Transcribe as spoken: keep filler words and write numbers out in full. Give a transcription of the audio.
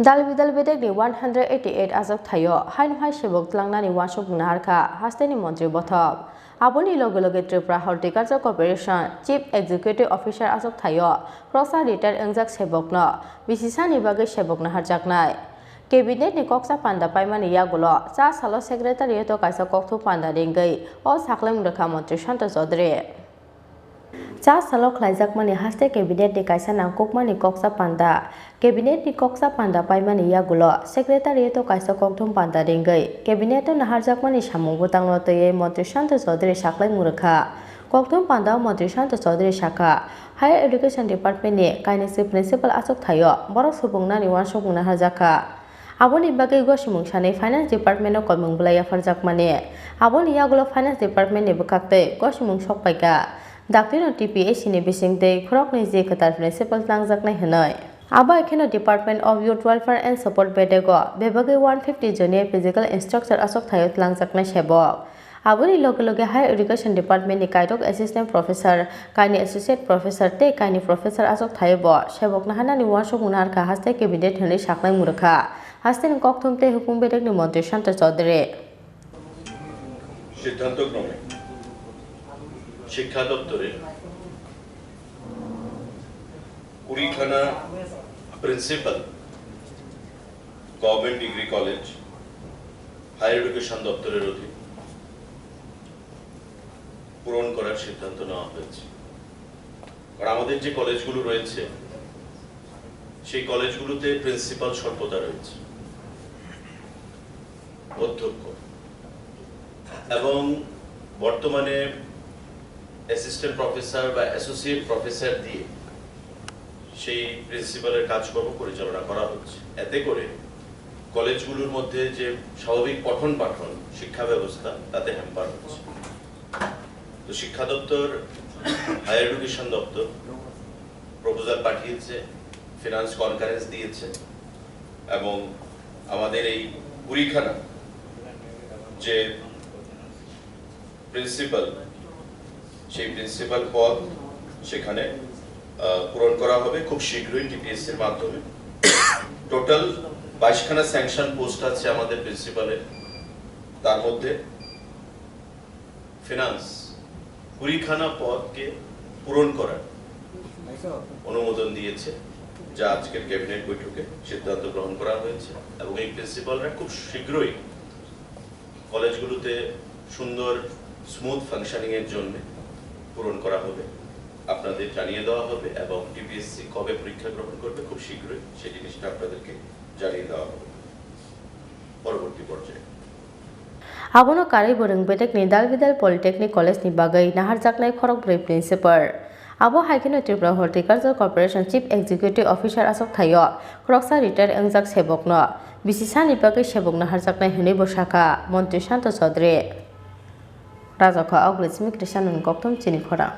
Dalbidal bedekni one hundred eighty eight achuk thaio haino hai sebok tlangnani uansukmung naharkha hasteni montri bothop. Aboni loge loge Tripura Horticulture Corporation Chief Executive Officer achuk thaio khoroksa retire wngjak sebokno bisisani bagwi sebok naharjaknai. Cabinet ni koksa panda paimani yagulo cha salo secretariat o kaisa kokthum panda ringwi o saklai mwrwkha montri Santa Chaudhary. Cha salo khlaijakmani haste cabinet ni kaisa nangkukmani koksa panda. Cabinet ni koksa panda paimani yagulo secretariat o kaisa kokthum panda ringwi cabinet o naharjakmani samung bwtangno twiwi montri Santa Chaudhary saklai mwrwkha. Kokthum panda o montri Santa Chaudhary sakha, Higher Education Department ni kainwi se principal achuk thaio borok subungnani uansukmung naharjakha. Aboni bagwi gosimung sanwi Finance Department o koimung bwlai yapharjakmani. Aboni yagulo Finance Department ni bwkhaktwi gosimung sokpaikha. Daktino T P S C ni bisingtwi khoroknwi je kwtal principal twlangjaknai hwnwi. Abo hai kheno Department of Youth Welfare and Sport bedego bebagwi one fifty joniya physical instructor achuk thaio twlangjaknai sebok. Aboni loge loge Higher Education Department ni kairok Assistant Professor, kaini Associate Professor tei kaini Professor achuk thaio bo sebok naharnani uansukmung naharkha haste cabinet hwnwi saklai mwrwkha hasteni kokthum tei hukung bedekni montri Santa Chaudhary. সিদ্ধান্তক্রমে শিক্ষা দপ্তরের কুড়িখানা principal government degree college, higher education দপ্তরের অধীন পূরণ করার সিদ্ধান্ত নেওয়া হয়েছে। কারণ আমাদের যে কলেজগুলো রয়েছে, সেই কলেজগুলোতে প্রিন্সিপাল স্বল্পতা রয়েছে, অধ্যক্ষ, এবং বর্তমানে অ্যাসিস্ট্যান্ট প্রফেসর বা অ্যাসোসিয়েট প্রফেসর দিয়ে সেই প্রিন্সিপালের কাজকর্ম পরিচালনা করা হচ্ছে। এতে করে কলেজগুলোর মধ্যে যে স্বাভাবিক পঠন পাঠন শিক্ষা ব্যবস্থা, তাতে হ্যাম্পার হচ্ছে। তো শিক্ষা দপ্তর, হায়ার এডুকেশন দপ্তর প্রপোজাল পাঠিয়েছে, ফিনান্স কনকারেন্স দিয়েছে, এবং আমাদের এই কুড়িখানা যে প্রিন্সিপাল, সেই প্রিন্সিপাল পদ সেখানে, আহ, পূরণ করা হবে খুব শীঘ্রই টিপিএসসির মাধ্যমে। টোটাল বাইশখানা স্যাংশন পোস্ট আছে আমাদের প্রিন্সিপালের, তার মধ্যে ফিনান্স কুড়িখানা পদকে পূরণ করার অনুমোদন দিয়েছে, যা আজকের ক্যাবিনেট বৈঠকে সিদ্ধান্ত গ্রহণ করা হয়েছে। এবং এই প্রিন্সিপালরা খুব শীঘ্রই কলেজগুলোতে সুন্দর স্মুথ ফাংশনিং এর জন্য পূরণ করা হবে, আপনাদের জানিয়ে দেওয়া হবে। এবং টিপিএসসি কবে পরীক্ষা গ্রহণ করবে, খুব শীঘ্রই সেই জিনিসটা আপনাদেরকে জানিয়ে দেওয়া হবে পরবর্তী পর্যায়ে। Abono karwi bwrwng bedekni Dalbidal Polytechnic College ni bagwi naharjaknai khorokbrwi principal. Abo hai kheno Tripura Horticulture Corporation Chief Executive Officer achuk thaio khoroksa retire wngjak sebokno bisisani bagwi sebok naharjaknai hwnwi bo sakha montri Santa Chaudhary. Rajakha Ogri Simi Krishnani kokthum chini khorang.